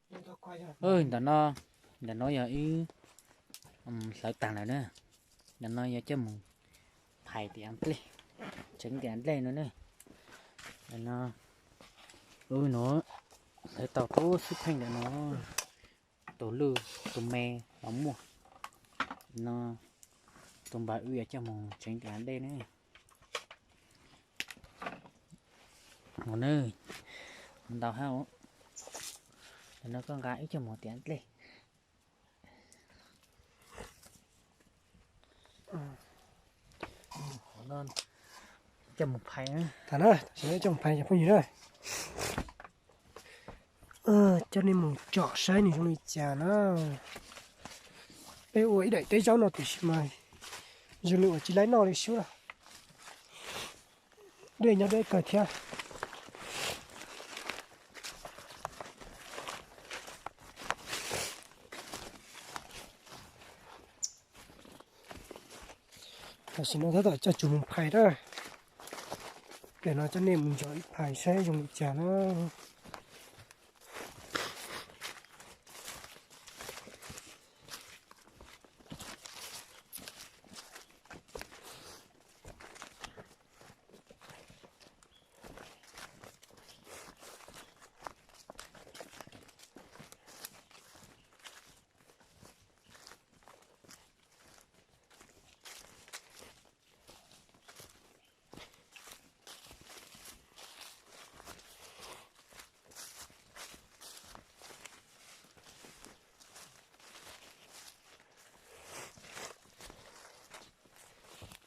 Ntawm no, ntawm no yog wb hlawv tag lawm na. Ntawm no yog coj mus phais tiav dlej, tseev tiav dlej no na. Ntawm no, ub no, hlawv tau tub xub pheej ntawm no, tus lwj tus me los muaj. No, tus npawg wb yuav coj mus tseev tiav dlej na. Mus na, ntau hab. Ntawm no koj nqa ib coj mus tiav dlej. Coj mus phais na. Tam no coj mus phais cov phooj ywg na. Coj nej mus tsom saib nws zoo li cas na. Peb ua ib daim teb zaub no tiam sis mas zoo li uas tsis laib noj li sub na. Dej nyob deb kawg thiab. Tam sim no tab tom coj tsuas mus phais na. Tam no coj nej mus ntsia ib phais saib zoo li cas na.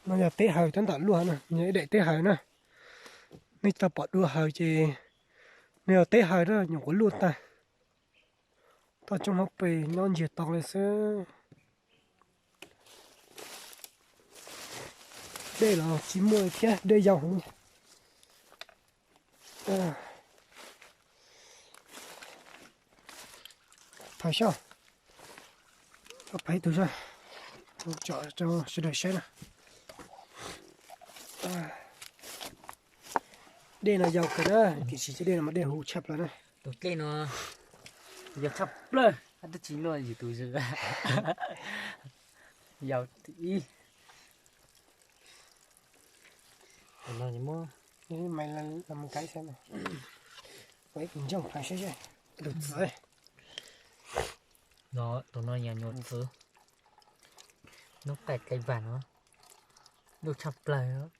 No yog teb haws tab tom luaj na, yog ib daim teb haws na. Nej tsis tau pom dua haws ces no yog teb haws na, nyuam qhuav luaj tag. Toj roob hauv pes nyob ntsiag to li xwb. Dej los tsis muaj thiab, dej yau heev. Phais soj, phais tus soj, tsom rau sawv daws saib na. Dej no yau kawg na, tiam sis cov dej no mas dej huv tshaj plaws na. Tus dlej no yau tshaj plaws, twb tsis luaj yus tus zws. Yau ib. Tus no yog nyuam txwv, noob qaij dlej vag no, luj tshaj plaws.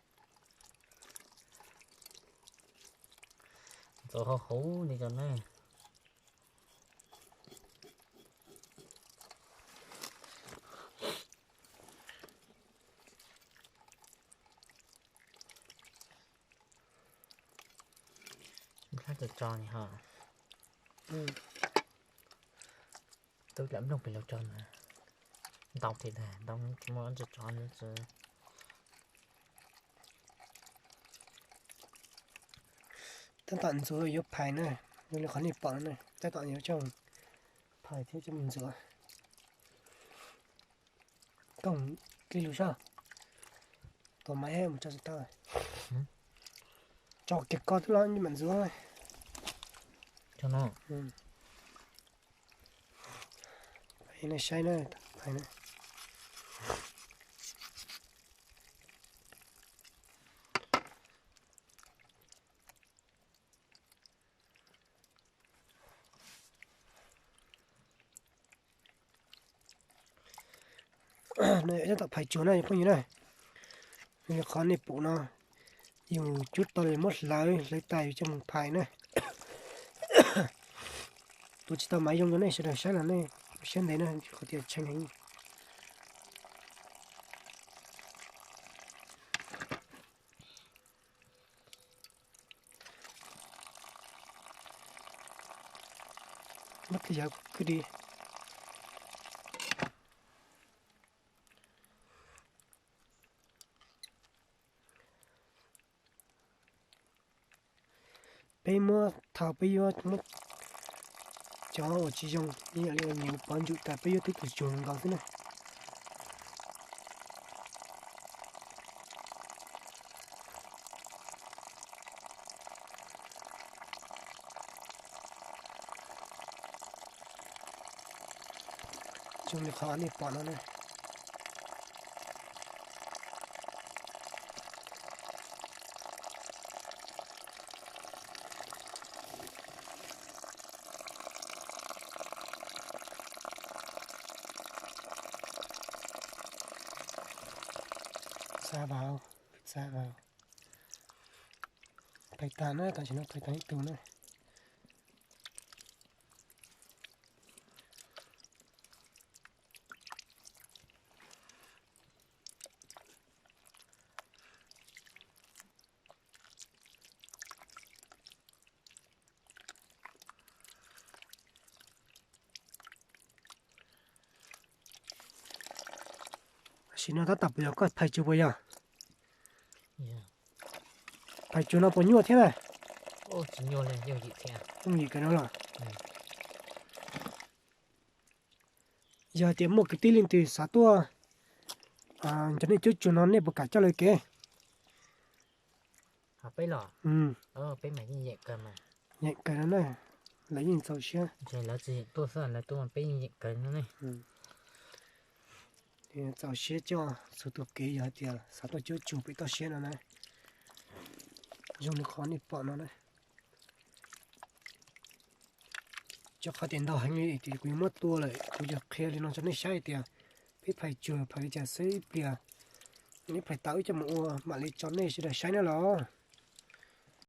Ntxuav hauv hauv li ko na. Tso tso ni ho. Twb lam mloog pem laug tso mas ntau thiab, ntau tsis muaj tso tso. Tab tom ntxuav yuav phais na, zoo li qhov nej pom no na, tab tom yuav coj phais thiab coj mus ntxuav. Koj mus dlej lug soj, tua maiv mus tso tsis tau. Tso kiag koj twb los mam ntxuav. Saib na, phais na. No yog ib tab tom phais tsuag na cov phooj ywg na. Yog qhov nej pum no, yus cub tau los muab hlawv, hlawv tas yus coj mus phais na. Tua tsis tau mas yoo rau nej sawv daws saib los nej siab ntev na, qhov tias tshee heev. Muab tej yawg kwj di. Peb muab thaum peb yuav muab cov uas tsis zoo, ib yam li uas nyias pov ntsum tas peb yuav twb tus tsuag nkaus xwb na. Zoo li qhov nej pom no na. Xa vào, xa vào. Phais tag na, tam sim no phais tag ib tug na. Tam sim no tab tom puas yog koj phais tsuag puas yog? Phais tsuag no puas nyuaj thiab na? Yooj yim kawg no los. Yog hais tias muaj kwv tij leej twg xav tuaj nrog nej cuab tsuag no nej puas kam coj lawv kev? Yeem kawg no na, lawv yeej txaus siab. Txaus siab coj txhua tus kev yog hais tias xav tuaj cuab tsuag pem toj siab no na. Zoo li qhov nej pom no na. Rau qhov tias ntau heev li ces kuv yuav muab tua lawm, kuv yuav qhia li no rau nej saib tias peb phais tsuag phais li cas xwb, ib pliag neb phais tau wb coj mus ua mam li tso nej sawv daws saib na los.